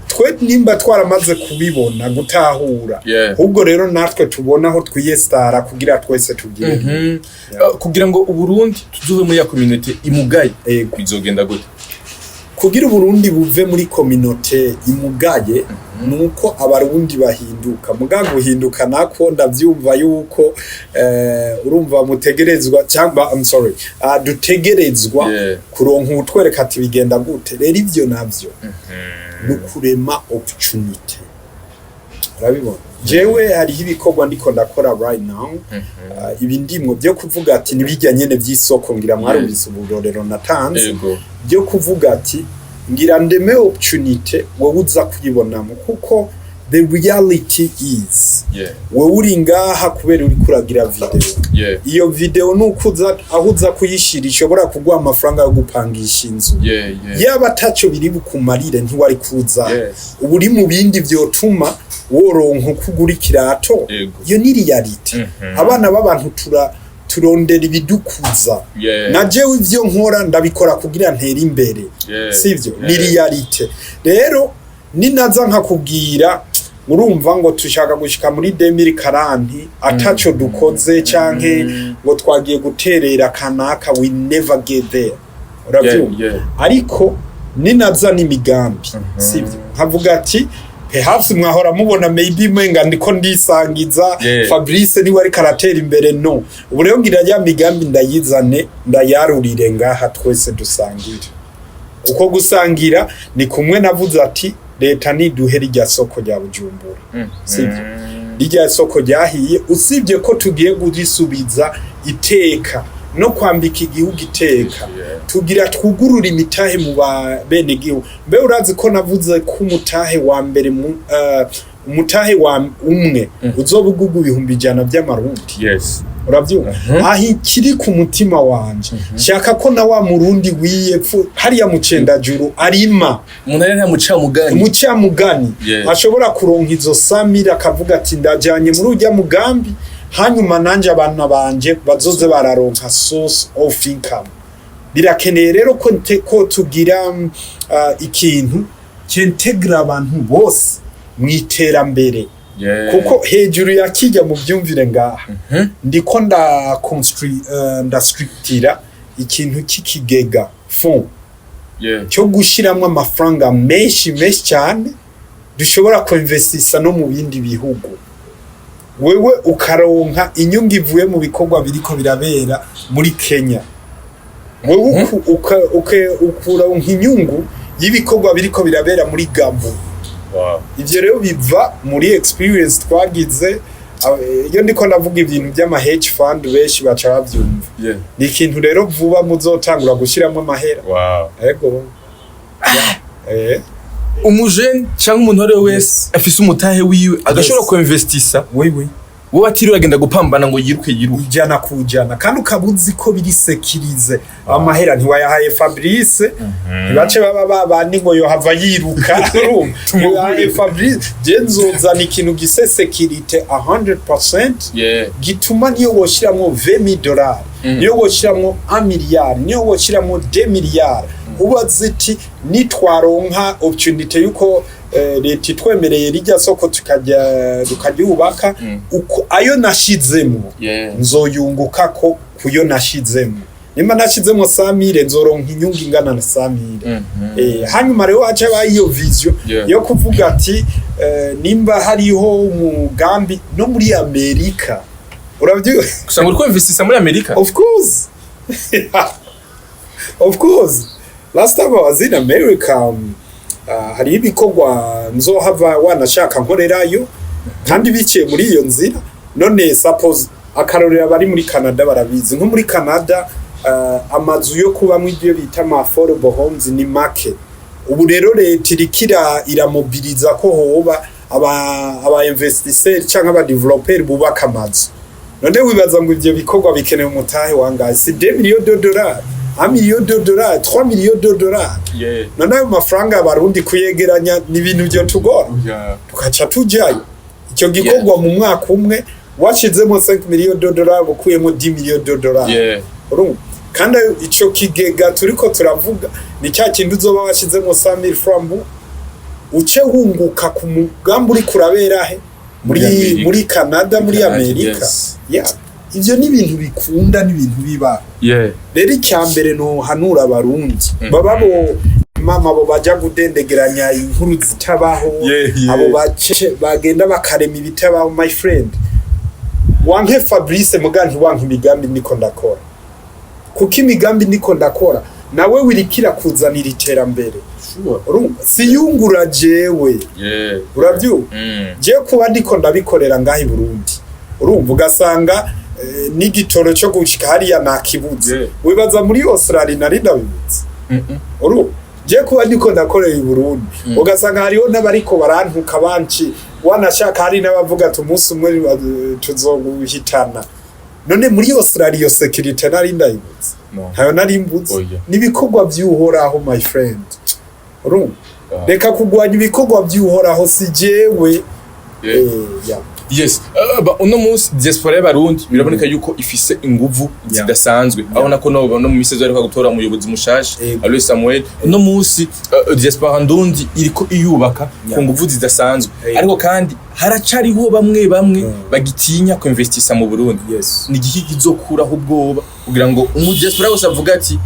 Twe nimba twaramaze kubibona, gutahura, ahubwo rero natwe tubona aho twiyesitara kugira twese tugire. Kugira ngo Uburundi tuzuve muri ya communauté imugaye, bizogenda gute? Kugira Uburundi buve muri communauté imugaye nuko Abarundi bahinduka. Muga guhinduka nako ndavyumva yuko urumva mutegerezwa cyangwa, I'm sorry, dutegerezwa kuronka utwereka ati bigenda gute. Rero ivyo navyo ni ukurema opportunity. Urabibona, jewe hariho ibikorwa ndiko ndakora right now, ibi ndimwo byo kuvuga ati nibijya nyene vy'isoko, ngira mwarumvise uburorero natanze, byo kuvuga ati ngira ndeme opportunity, wowe uza kuyibonamo, kuko the reality is wowe uri ngaha kubera uri kuragira video. Iyo video nuko uza aho uza kuyishira ishobora kuguha amafaranga yo gupangisha inzu. Yaba ataco biri bukumarire, ntiwari kuza. Ubu uri mu bindi vyotuma woronka uko ugura ikirato. Iyo ni reality. Abana b'abantu turondera ibidukuza. Na jewe ivyo nkora ndabikora kugira ntere imbere, sivyo? Ni réalité. Rero ninaza nkakubwira, urumva, ngo tushaka gushika muri 2040 ataco dukoze, canke ngo twagiye guterera kanaka, we never get there. Uravyumva? Ariko ninaza n'imigambi, sivyo, nkavuga ati perhaps mwahora mubona maybe mwenga ndiko ndisangiza, Fabrice niwe ariko aratera imbere. No ubu rero ngira ya migambi ndayizane, ndayarurire ngaha twese dusangire. Uko gusangira ni kumwe navuze ati leta niduhe rirya soko rya Bujumbura, sivyo? Rirya soko ryahiye, usibye ko tugiye kurisubiza iteka. no kwambika igihugu iteka. Tugira twugurura imitahe mu ba bene gihugu. Mbe urazi ko navuze ko umutahe wa mbere umutahe wa umwe uzoba ugugwa 100,000 by'amarundi? Urabyumva? Aho ikiri ku mutima wanje, shaka ko na wa Murundi wiyepfo hariya mu Cendajuru arima, Umuntu ari nta mucamugani. Umucamugani ashobora kuronka izo 100 000, akavuga ati: "Ndajanye muri ujya mugambi, hanyuma nanje abana banje bazoze bararonka source of income." Birakeneye rero ko tugira ikintu cyintegra abantu bose mu iterambere, kuko hejuru ya kijya mu byumvire ngaha ndiko nda construire, ndastructura ikintu cy'ikigega, fond cyo gushiramwo amafaranga menshi menshi cyane, dushobora kuinvestisa no mu bindi bihugu, wewe ukaronka inyungu ivuye mu bikorwa biriko birabera muri Kenya, wewe ukuronka inyungu y'ibikorwa biriko birabera muri Gabon. Ivyo rero biva muri experience twagize. Iyo ndiko ndavuga ibintu by'ama hedge fund, benshi baca bavyumva. Ni ikintu rero vuba muzotangura gushyiramo amahera. Ego. Umujene cyangwa umuntu uwo ari we wese afise umutahe wiwe agashobora kuinvestisa, Oui, oui. wowe atiriwe agenda gupambana ngo yiruke yiruke. 100%, kandi ukaba uzi ko biri sécurisé. Amahera ntiwayahaye Fabrice, ntibace baba babandi ngo yohava yiruka. Urumva, ntiwayahaye Fabrice. Je nzozana ikintu gise sécurité 100%, gituma niyo woshiramwo 20 dollars, niyo woshiramwo 1 miliyari, niyo woshiramwo 2 miliyari, uba ziti nitwaronka opportunité yuko leta itwemereye rijya soko, tukajya tukaryubaka, uko ayo nashizemo nzoyunguka ko kuyo nashizemo. Nimba nashizemo 100 000, nzoronka inyungu ingana na 100 000. Hanyuma rero haca haba iyo vision yo kuvuga ati nimba hariho umugambi no muri Amerika, urabyuka. Gusa ngo uri kwinvestisa muri Amerika? Of course, of course. Last time I was in America, hariho ibikorwa nzohava wanashaka nkorerayo kandi biciye muri iyo nzira. None suppose akarorero, abari muri Canada barabizi, nko muri Canada amazu yo kubamwo, ibyo bita ama affordable homes, ni make. Ubu rero leta iriko iramobiliza ko hoba aba investisseurs canke aba developers bubaka amazu. None wibaza ngo ivyo bikorwa bikeneye umutahe wangahe? Si 2 millions de dollars, 1 million de dollars, 3 millions de dollars? None ayo mafaranga abarundi kuyegeranya ni ibintu vyo tugora. Tukaca tujayo, icyo gikorwa mu mwaka umwe washizemo 5 millions de dollars, ukuyemo 10 millions de dollars. Urumva, kandi ico kigega turiko turavuga ni cya kindi uzoba washizemo 100,000 francs, uce wunguka ku mugambi uri kurabera he? Muri Muri Amerika. Muri Canada, muri Canada, Amerika. Yeah. Ivyo ni ibintu bikunda, n'ibintu bibaho. Rero icya mbere nohanura abarundi, baba bo mama, abo baja gudendegeranya inkuru zitabaho, abo bace bagenda bakarema ibitabaho, my friend, wanke Fabrice muga ntiwanke imigambi ndiko ndakora, kuko imigambi ndiko ndakora nawe wirikira kuzanira iterambere. Urumva, siyungura jewe. Urabyumva? Je kuba ndiko ndabikorera ngaha i Burundi, urumva, ugasanga n'igitoro cyo gushika hariya nakibuze. Wibaza muri Australia nari ndabibuze? Urumva, je kuba ndiko ndakorera i Burundi, ugasanga hariho n'abariko barantuka banci, wanashaka hari n'abavuga ati: "Umunsi umwe tuzoguhitana." None muri Australia iyo sécurité nari ndayibuze? No. Ntayo nari mbuze. Oya. N'ibikorwa by'Uhoraho, my friend. Urumva, reka kugwanya ibikorwa by'Uhoraho, si jewe. Yeah. Yes. Uno munsi diaspora y'abarundi biraboneka yuko ifise inguvu zidasanzwe, aho nako no mu misozi ariko gutora umuyobozi mushasha, Aloys Samuel. Uno munsi diaspora ndundi iriko iyubaka ku nguvu zidasanzwe, ariko kandi haracariho bamwe bamwe bagitinya kuinvestisa mu Burundi. Ni igiki kizokuraho ubwoba kugira ngo umu diaspora wese avuga ati: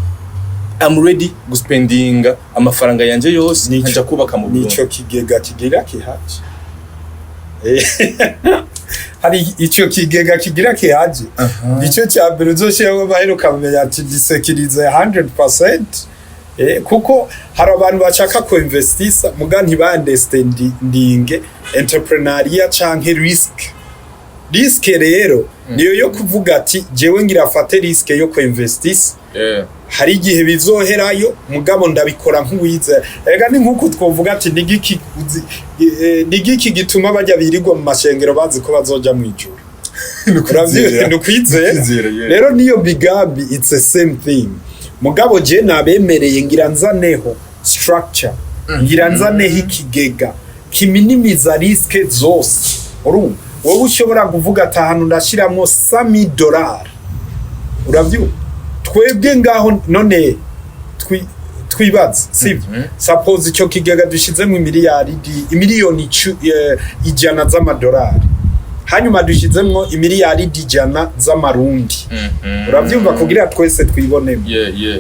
"I'm ready guspendinga amafaranga yanje yose, nkaja kubaka mu Burundi"? Nico kigega kigira kihaje. Hari ico kigega kigira kihaje, nico cya mbere uzoshiraho amahera, ukamenya ati gisekirize 100%. Kuko hari abantu bashaka kuinvestisa muga ntibaunderstandinge entrepreneuriat canke risk. Risque rero niyo yo kuvuga ati jewe ngira fate risque yo kuinvestisa. Hari igihe bizoherayo, mugabo ndabikora nk'uwizera. Erega ni nk'uko twovuga ati nigiki gituma bajya birirwa mu mashengero bazi ko bazoja mu ijuru? Uravye, ni ukwizera. Ukwizera, yeah. Rero niyo migambi, it's the same thing. Mugabo je nabemereye ngira nzaneho structure, ngira nzaneho ikigega kiminimiza risque zose. Urumva, wowe ushobora kuvuga ati ahantu ndashiramwo $100, uravyumva? Twebwe ngaho none twibaze, sibyo? Suppose icyo kigega dushizemo imiliyaridi, imiliyoni 100 z'amadolari, hanyuma dushizemwo imiliyaridi 100 z'amarundi, uravyumva, kugira twese twibonemo.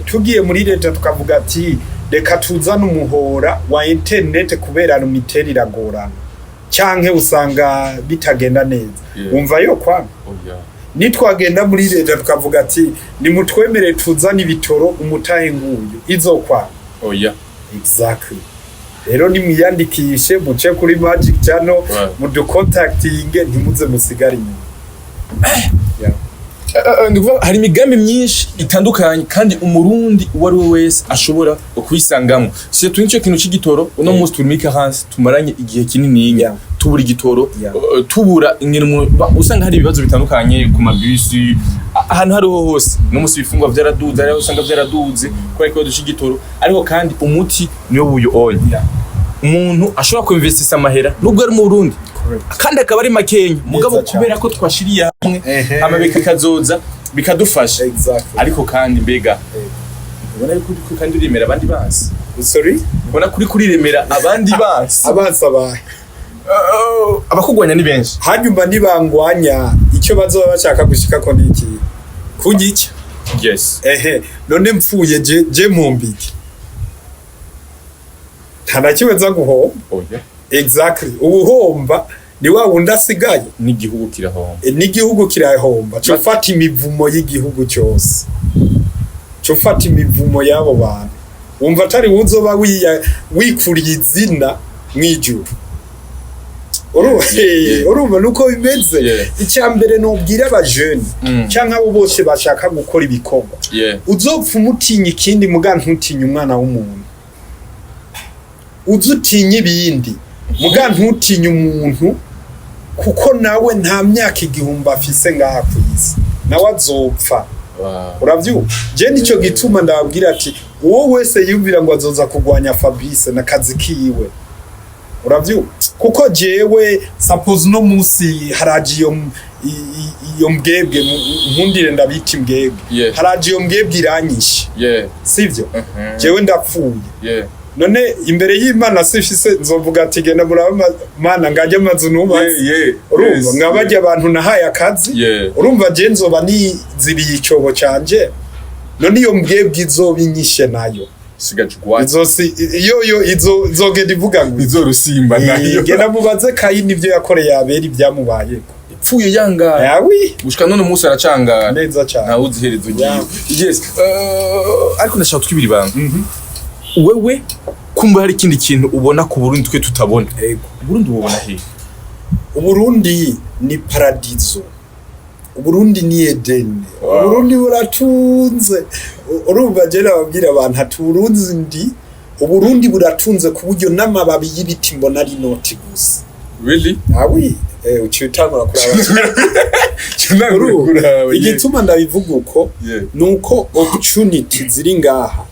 Tugiye muri leta tukavuga ati reka tuzane umuhora wa internet, kubera Lumitel iragorana canke usanga bitagenda neza, wumva yo kwanga? Oh, yeah. Nitwagenda muri leta tukavuga ati nimutwemere tuzane ibitoro, umutahe nguyu, izokwanga? Oh, yeah. Exactly. Rero nimwiyandikishe, muce kuri Magic Channel, muducontactinge, ntimuze musigare inyuma. Yeah. Ni ukuvuga hari imigambi myinshi itandukanye kandi umurundi uwo ari we wese ashobora kuyisangamo. Si turi nicyo kintu c'igitoro, uno munsi turi muri carence, tumaranye igihe kinininya tubura igitoro, tubura ingene umuntu usanga hari ibibazo bitandukanye ku mabisi, ahantu hariho hose. Uno munsi ibifungwa vyaraduze, hariho usanga vyaraduze kubera ikibazo c'igitoro. Ariko kandi umuti niwo buyo onye umuntu ashobora kuinvestisa amahera nubwo ari mu Burundi kandi akaba ari makenya, mugabo Neza cane. kubera ko twashiriye hamwe, amabeka kazoza bikadufasha. Ariko kandi mbega ubona yuko uriko kandi uriremera abandi bansi? Sorry? Ubona kuri kuriremera abandi bansi? Abansi abahe? Abakugwanya ni benshi. Hanyuma nibangwanya, icyo bazoba bashaka gushikako ni iki? Kunyica? Yes. Ehe, none mpfuye je mumbiki nta na kimwe nza guhomba. Oya. Exactly. Ubuhomba ni wa wundi asigaye. N'igihugu kirahomba. N'igihugu kirahomba. Cufata imivumo y'igihugu cyose, cufata imivumo y'abo bantu, wumva atari uzoba wikuriye izina mw'ijuru. Urumva nuko bimeze. Icya mbere nubwira abajene canke abo bose bashaka gukora ibikorwa, uzopfa umutinya ikindi, muga ntutinye umwana w'umuntu. Uze utinye ibindi, muga ntutinye umuntu, kuko nawe nta myaka 1000 afise ngaha ku isi, nawe azopfa. Uravyumva? Je nico gituma ndababwira ati uwo wese yumvira ngo azoza kurwanya Fabrice na kazi kiwe, uravyumva? Kuko jewe suppose no munsi haraje iyo iyo mbwebwe, nkundire ndabita imbwebwe, haraje iyo mbwebwe iranyishe, sivyo? Jewe ndapfuye, none imbere y'Imana sifise nzovuga ati genda murabe Mana ngajye amazu nubatse, urumva, nkabajya abantu nahaye akazi, urumva, je nzoba niziriye icobo canje. None iyo mbwebwe izoba inyishe nayo, Sigaje ugwate. Izosi iyo yo izo izogenda ivuga ngo Izorusimba nayo. Genda mubaze Kayini ibyo yakoreye Abeli byamubayeko. Ipfuye yangara. Yawi. Gushika none umunsi aracangara. Neza cyane. Ntawe uzi iherezo ryiwe. Yes. Ariko ndashaka twibira ibanga, wewe kumva hari ikindi kintu ubona ku Burundi twe tutabona. Yego. Uburundi ububona hehe? Uburundi ni paradizo, Uburundi ni Edeni. Uburundi buratunze. Urumva, je nababwira abantu ati Uburundi ndi Uburundi buratunze ku buryo n'amababi y'ibiti mbona ari inoti gusa. Really? Awi, uciye utangura kuraba. Urumva, igituma ndabivuga uko nuko opportunity ziri ngaha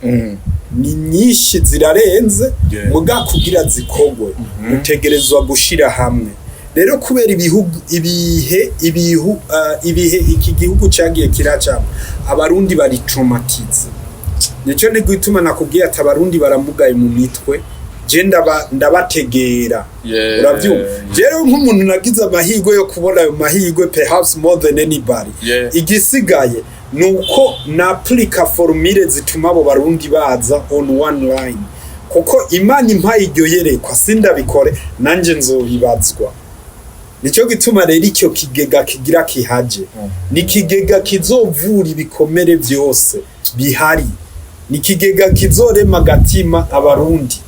ni nyinshi, zirarenze. Muga kugira zikogwe utegerezwa gushira hamwe. Rero kubera ibihugu ibihe ibihu ibihe iki gihugu cyagiye kiracamo, abarundi bari traumatisé. Nico ni gituma nakubwiye ati abarundi baramugaye mu mitwe. Je ndabategera. Uravyumva? Rero nk'umuntu nagize amahirwe yo kubona ayo mahirwe, perhaps more than anybody, igisigaye ni uko naplika formule zituma abo barundi baza on one line, kuko Imana impaye iryo yerekwa sindabikore nanje nzobibazwa. Nicyo gituma rero icyo kigega kigira kihaje ni ikigega kizovura ibikomere byose bihari, ni ikigega kizorema agatima abarundi,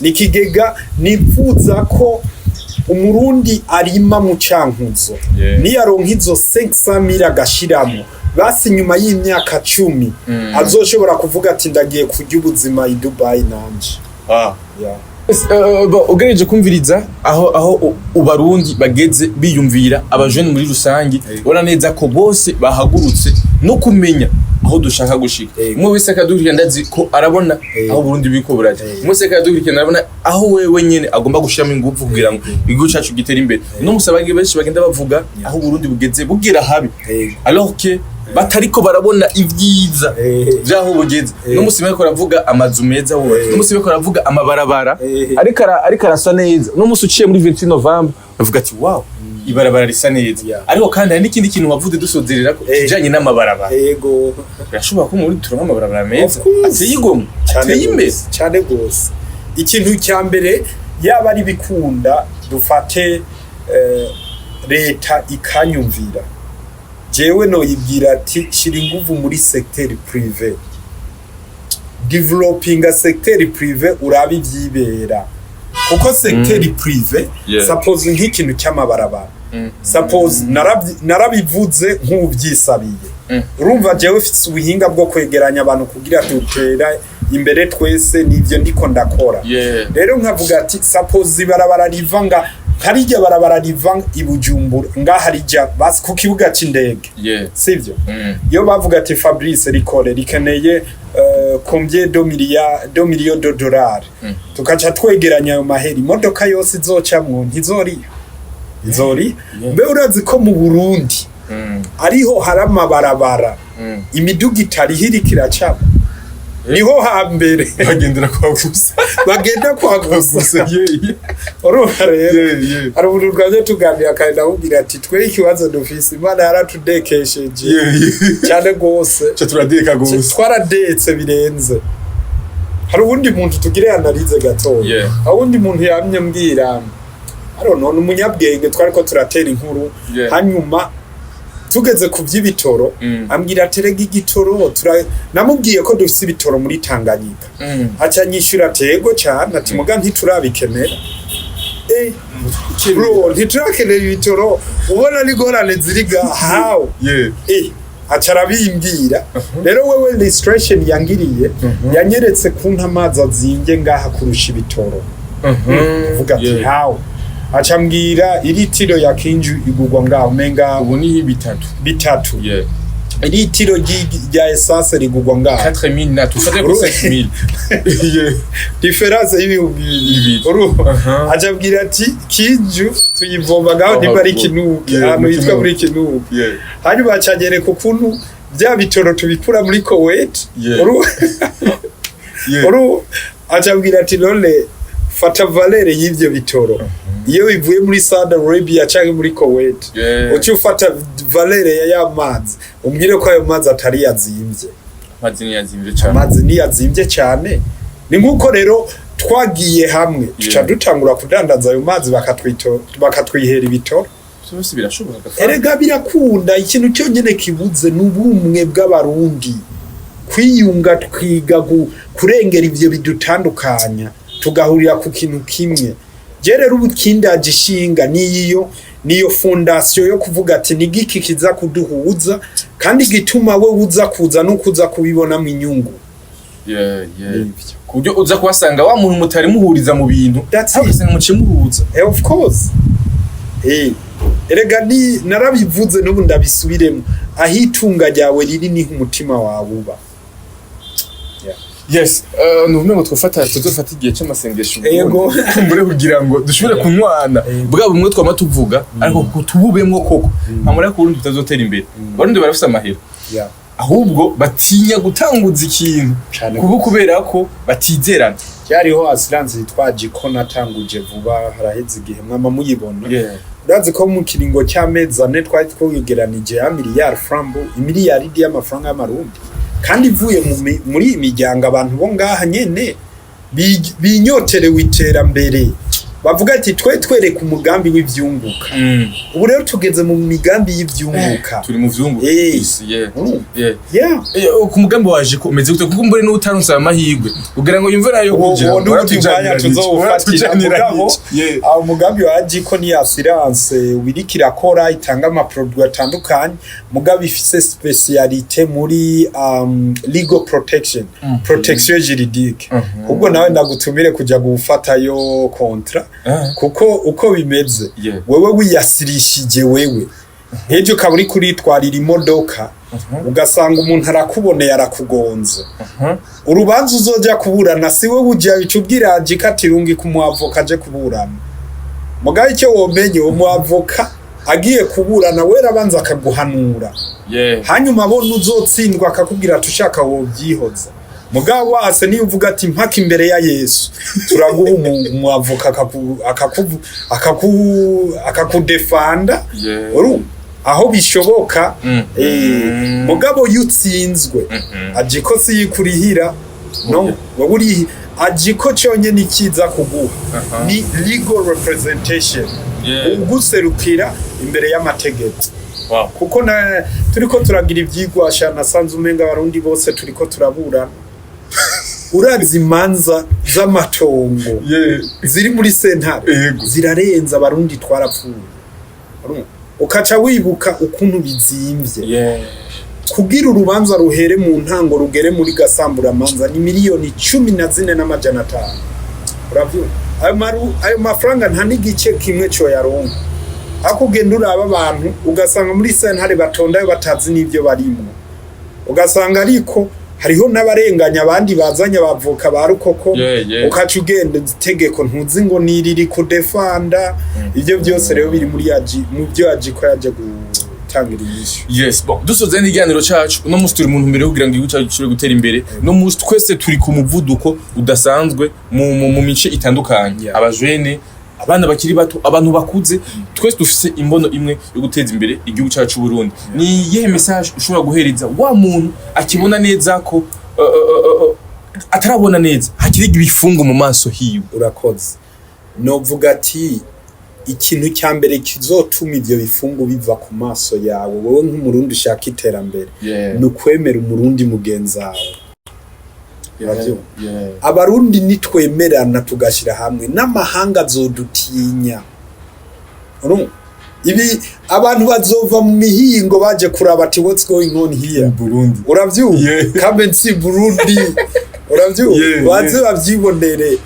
ni ikigega nipfuza ko Umurundi arima mu Cankuzo, niyaronka izo 500 mille agashiramo, basi nyuma y'imyaka 10 azoshobora kuvuga ati: "Ndagiye kurya ubuzima i Dubai nanje." Yeah. Bon, ugerageje kumviriza aho Ubarundi bageze biyumvira, abajene muri rusange, ubona neza ko bose bahagurutse no kumenya aho dushaka gushika. Umwe wese akadukurikira, ndazi ko arabona aho Burundi buriko buraja. Umwe wese akadukurikira arabona aho wewe nyene agomba gushiramo ingufu kugira ngo igihugu cacu gitere imbere. Uno musi abantu benshi bagenda bavuga aho Burundi bugeze bugera habi, alors que batariko barabona ivyiza vyaho bugeze. Uno musi bariko baravuga amazu meza wubatse, uno musi bariko baravuga amabarabara ariko arasa neza. Uno musi uciye muri 28 Novembre bavuga ati: "Wow, ibarabara risa neza." Ariko kandi hari n'ikindi kintu wavuze dusozerera ko, kijanye n'amabarabara. Birashoboka ko muri turonka amabarabara meza Of course. ateye igomwe, Cyane ateye imbere. gose, cyane gose. Ikintu cya mbere, yaba ari bikunda, dufate leta ikanyumvira, jewe noyibwira ati: "Shira inguvu muri secteur privé, developinga secteur privé, urabe ivyibera", kuko secteur privé, suppose nk'ikintu cy'amabarabara, suppose narabivuze nk'ubyisabiye. Urumva jewe mfise ubuhinga bwo kwegeranya abantu kugira dutera imbere twese, nivyo ndiko ndakora. Rero nkavuga ati: suppose ibarabara riva nga harijya barabara riva i Bujumbura ngaha rija basi ku kibuga c'indege, sivyo? Iyo bavuga ati: "Fabrice, rikore, rikeneye combien de milliards de millions de dollars", tukaca twegeranya ayo mahera, imodoka yose izocamwo ntizoriha, izori. Mbe urazi ko mu Burundi ariho hari amabarabara imiduga itariho iriko iracamo? Niho hambere. Bagendera kwa gusa. Bagenda kwa gusa. Urumva rero, hari umuntu twaje tuganira kandi ndamubwira ati: "Twe ikibazo dufise, Imana yaratudekesheje cyane rwose." Ca turadeka gose. Twaradetse birenze. Hari uwundi muntu, tugire analyse gatoya, hari uwundi muntu yamye mbwira, I don't know, ni umunyabwenge, twariko turatera inkuru, hanyuma tugeze ku by'ibitoro, ambwira aterega igitoro namubwiye ko dufise ibitoro muri Tanganyika, aca nyishyura ati: "Yego cyane", ati: "Muga ntiturabikenera." Bro, ntiturakenera ibitoro, ubona n'ingorane ziri ga how? Aca arabimbwira. Rero wewe illustration yangiriye, yanyeretse kuntu amazi azimbye ngaha kurusha ibitoro. Vuga ati: "How?" Aca ambwira iritiro ya kinju igurwa ngaho umenga Ubu ni bitatu. Bitatu. Iritiro rya essence rigurwa ngaho 4000 na tufate ko 5000. Différence y'ibihumbi 2. Bibiri. Urumva, aca ambwira ati: "Kinju tuyivoma ngaho, Aho nimba ari haruguru. Kinuke, ahantu mu hitwa Kinuke. muri Kinuke." Hanyuma acanyereka ukuntu bya bitoro tubikura muri Kuwait. Uru acambwira ati: "None fata valeur y'ivyo bitoro iyo bivuye muri Saudi Arabia canke muri Kuwait, uce ufata valeur ya mazi, umbwire ko ayo mazi atari yazimvye." Amazi niyazimbye cyane. Amazi niyazimvye cyane. Ni nk'uko rero twagiye hamwe tuca dutangura kudandaza ayo mazi, bakatwihera ibitoro. Byose birashoboka. Erega birakunda. Ikintu cyonyine kibuze ni ubumwe bw'Abarundi, kwiyunga, twiga kurengera ivyo bidutandukanya, tugahurira ku kintu kimwe. Je rero ubu kindaje ishinga niyo fondation yo kuvuga ati: ni giki kiza kuduhuza kandi gituma we uza kuza no kuza kubibonamo inyungu? Yeah. Ku buryo uza kuhasanga wa muntu mutari muhuriza mu bintu, That's it. ugasanga muciye muhuza. Of course. Erega ni narabivuze, n'ubu ndabisubiremo: aho itunga ryawe riri niho umutima wawe uba. Yes, ni ukuvuga ngo twafata tuzofata igihe cy'amasengesho kumbure kugira ngo dushobore kunywana bwa bumwe twama tuvuga, ariko kutububemwo koko nkamura ko Burundi tutazotera imbere. Abarundi barafise amahera, ahubwo batinya gutanguza ikintu Cane. kuko kubera ko batizerana. Byariho assurance yitwa Jiko natanguje vuba, haraheze igihe, mwama muyibona. Urazi ko mu kiringo cy'amezi 4 twari twigeranije ya miliyari frambo, imiliyaridi y'amafaranga y'amarundi, kandi ivuye muri iyi miryango, abantu bo ngaha nyene binyoterewe iterambere. Bavuga ati twe twereka umugambi w'ivyunguka. Ubu rero tugeze mu migambi y'ivyunguka. Turi mu vyungu. Isi, yeah. Yeah. Ku mugambi waje ko umeze gute? Kuko mbure n'utaronse ayo mahirwe kugira ngo yumve nayo Uwo kugira uwo n'uwundi mwanya tuzowufatira, mugabo awo mugambi wa AJICO ni assurance wiriko irakora, itanga ama produits atandukanye, mugabo ifise spécialité muri legal protection, protection juridique. Ubwo nawe ndagutumire kuja gufatayo contrat, kuko uko bimeze, wewe wiyasirishije, wewe ejo ukaba uri kuritwarira imodoka, ugasanga umuntu arakuboneye, arakugonze, urubanza uzoja kuburana si wowe uja, ica ubwira AJICO ati rungika umwavoka aje kuburana. Mugabo icyo womenye, umwavoka agiye kuburana wera abanza akaguhanura, hanyuma abona uzotsindwa akakubwira ati ushaka wobyihoza. Mugabo wase niyo uvuga ati mpaka imbere ya Yesu, turaguha umwavoka akakudefanda. Urumva aho bishoboka. Mugabo iyo utsinzwe, AJICO si yikurihira, no. Wowe uri AJICO cyonyine ikiza kuguha ni legal representation, uguserukira imbere y'amategeko. Kuko na turiko turagira ivyigwa sha, nasanze umenga abarundi bose turiko turaburana. Urazi imanza z'amatongo ziri muri sentare zirarenza, abarundi twarapfuye. Urumva? Ukaca wibuka ukuntu bizimvye. Kugira urubanza ruhere mu ntango rugere muri gasamburamanza ni 14,500,000. Uravyumva, ayo mafaranga nta n'igice kimwe coyaronka. Ariko ugenda uraba abantu, ugasanga muri sentare batondayo batazi n'ivyo barimwo, ugasanga ariko hariho n'abarenganya abandi bazanye abavoka ba rukoko. Ukaca ugenda itegeko ntuzi ngo niriri kudefanda. Ibyo byose rero biri muri yaji mu byo AJICO yaje gutangira inyishu. Yes, bon, dusoza n'ikiganiro cacu uno munsi, turi mu ntumbero yo kugira ngo igihugu cyacu gishobore gutera imbere. Uno munsi twese turi ku muvuduko udasanzwe mu mice itandukanye. Abajene, abana bakiri bato, abantu bakuze, twese dufise imbono imwe yo guteza imbere igihugu cyacu c'u Burundi. Ni iyihe message ushobora guhereza wa muntu akibona neza ko atarabona neza, hakiri ibifungo mu maso hiwe? Urakoze. Novuga ati ikintu cya mbere kizotuma ivyo bifungu biva ku maso yawe, wowe nk'umurundi ushaka iterambere, ni ukwemera umurundi mugenzi wawe. Uravyumva? Abarundi nitwemerana tugashyira hamwe, n'amahanga azodutinya. Urumva? Ibi abantu bazova mu mihingo baje kuraba ati what's going on here? Burundi. Uravyumva? Come and see Burundi. Uravyumva? Baze bavyibonere.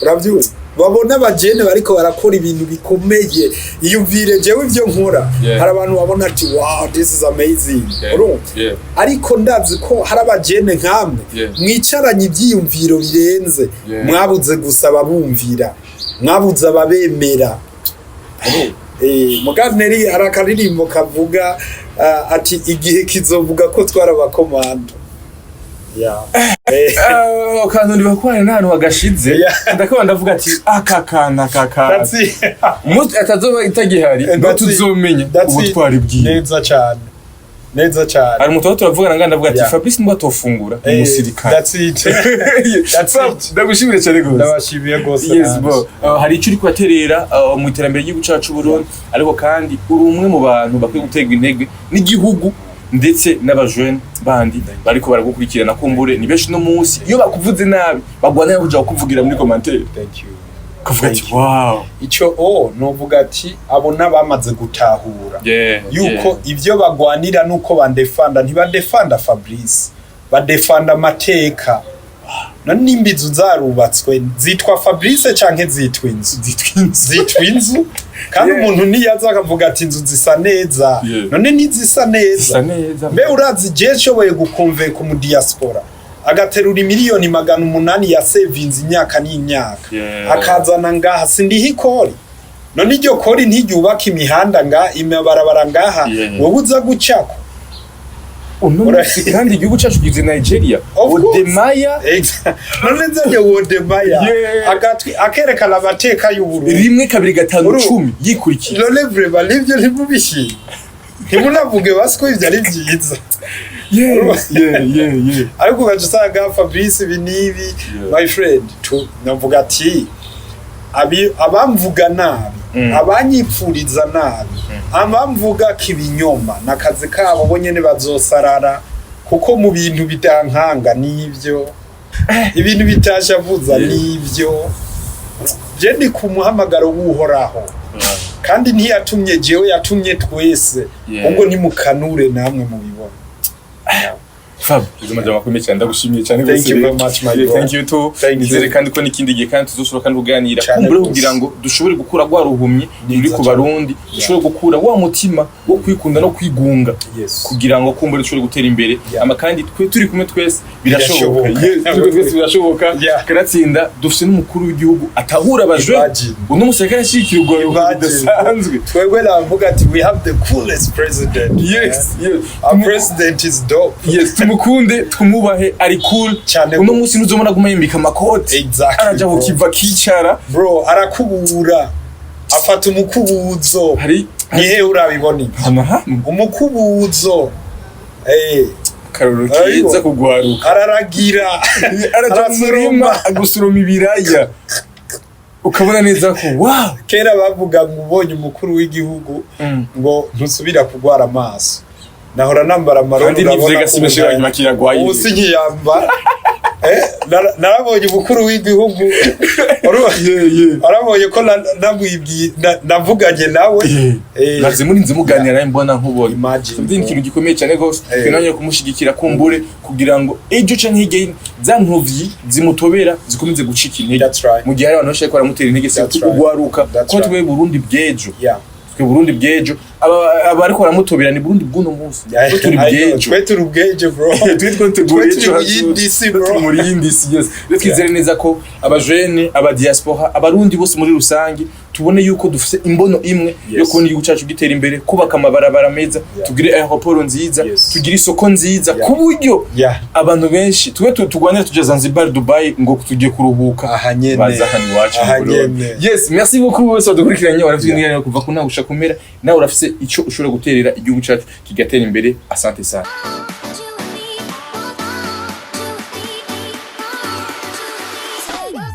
Uravyumva, babona abajene bariko barakora ibintu bikomeye. Iyumvire jewe ivyo nkora, hari abantu babona ati wow, this is amazing. Urumva? Ariko ndazi ko hari abajene nkamwe mwicaranye ivyiyumviro birenze, mwabuze gusa ababumvira, mwabuze ababemera. Muganeri hari akaririmbo kavuga ati igihe kizovuga ko twarabakomando. Yeah. Akantu ndibakwana n'ahantu hagashize. Ndakaba ndavuga ati aka kantu, aka kantu That's it. umunsi atazoba itagihari ngo tuzomenya That's it. ubutwari bwiwe. Neza cyane, neza cyane. Hari umuntu turavugana nga ndavuga ati Fabrice nibwo atofungura umusirikare. That's it. That's it. Ndagushimire cyane gose. Ndabashimiye rwose Yes, nanje. bro. Hari icyo uri kubaterera mu iterambere ry'igihugu cyacu Burundi, ariko kandi uri umwe mu bantu bakwiye guterwa intege n'igihugu ndetse n'abajene bandi bariko baragukurikirana. Kumbure ni benshi no munsi iyo bakuvuze nabi bagwanira kuja kukuvugira muri commentaire, Thank you. kuvuga ati Thank you. wow. Ico o novuga ati abo n'abamaze gutahura yuko ivyo bagwanira nuko bandefanda, ntibadefanda Fabrice, badefanda amateka. None nimba inzu zarubatswe, zitwa Fabrice canke zitwa inzu? Zitwa inzu. Kandi umuntu niyaza akavuga ati inzu zisa neza, none ntizisa neza? Zisa neza. Mbe urazi je nshoboye gukonvenka mu diaspora agaterura 800,000,000 ya savings imyaka n'imyaka, akazana ngaha, sindiha ikori? None iryo kori ntiryubaka imihanda nga imabarabara ngaha, wowe uza gucako? Uno munsi kandi igihugu cyacu kigize Nigeria. Of course. Wodemaya. None nzanye Wodemaya agatwi akerekana amateka y'Uburundi. Rimwe, kabiri, gatanu, 10 yikurikira. None vraiment nivyo ntimubishime, ntimunavuge basi ko ivyo ari vyiza? Ariko ugaca usanga Fabrice ibi n'ibi. My friend, tu navuga ati Abamvuga nabi, abanyipfuriza nabi, abamvuga kibinyoma, n'akazi kabo, bo nyene bazosarara, kuko mu bintu bitankanga nivyo, ibintu bitashavuza nivyo. Je ndi ku muhamagaro w'Uhoraho, kandi ntiyatumye jewe, yatumye twese. Ubwo nimukanure namwe mubibona. Fab, izo majambo akomeye cyane, ndagushimiye cyane. Thank you very much, my bro. Thank you too. Thank you. Nizere kandi ko n'ikindi gihe kandi tuzoshobora kandi kuganira, Cyane kumbure, rwose. kugira ngo dushobore gukura rwa ruhumyi Neza ruri ku cyane. Barundi, dushobore gukura wa mutima wo kwikunda no kwigunga, kugira ngo kumbure dushobore gutera imbere. Ama kandi twe turi kumwe twese birashoboka. Birashoboka. Yes, turi kumwe twese birashoboka. Karatsinda, dufise n'umukuru w'igihugu atahura abajene. Imagine. Uno musi yariko arashyigikira urwaruka Imagine. bidasanzwe. Twebwe navuga ati we have the coolest president. Yes. Our president is dope. Yes, tumukunde, twumubahe, ari cool. Cyane Uno gose. munsi ntuzobona aguma yimbika amakoti. Araja Bro. kukiva akicara. Bro, arakubura, afata umukubuzo. Hari Nihe urabibona ibyo? hano hamwe. Umukubuzo. Akarorero Arabibona. keza kugwaruka. Araragira. Araja mu murima gusoroma ibiraya, ukabona neza ko wow. Kera bavuga ngo ubonye umukuru w'igihugu ngo ntusubira kugwara amaso. Nahora nambara amarori. Kandi n'ivyo Urabona ko gasimeje ubu bakiragwaye. Ubu sinkiyambara. Narabonye umukuru w'igihugu. Warabonye ko namwibwiye, navuganye nawe. Naze murinze muganira nawe mbona nkubona. Imagine, Something, ikintu gikomeye cyane rwose. Twe kumushyigikira kumbure kugira ngo ejo canke hirya za ntovyi zimutobera zikomeze gucika intege. That's right. Mu gihe hari abantu benshi bariko baramutera intege, That's se right. ugwaruka, That's ko right. twe Burundi bw'ejo, twe Burundi bw'ejo, aba ariko baramutobera ni Burundi bw'uno munsi. Twe turi I know. bw'ejo. Twe turi ubwejo, bro. Twe twiteguye Twe turi ejo mu yindi si, bro. Turi muri yindi si, yes. Rero twizere neza ko abajene, abadiaspora, Abarundi bose muri rusange, tubone yuko dufise imbono imwe yo kubona igihugu cyacu gitera imbere, kubaka amabarabara meza, tugire aéroport nziza, tugire isoko nziza, ku buryo abantu benshi tube turwanira tuja Zanzibar, Dubai ngo tugiye kuruhuka, Aha nyene. baza hano iwacu mu Aha Burundi. nyene. Yes, merci beaucoup bose badukurikiranye. Warafite yeah. Kuva ku ntango gushika ku mpera, nawe urafise ico ushobora guterera igihugu cyacu kigatera imbere. Asante sana.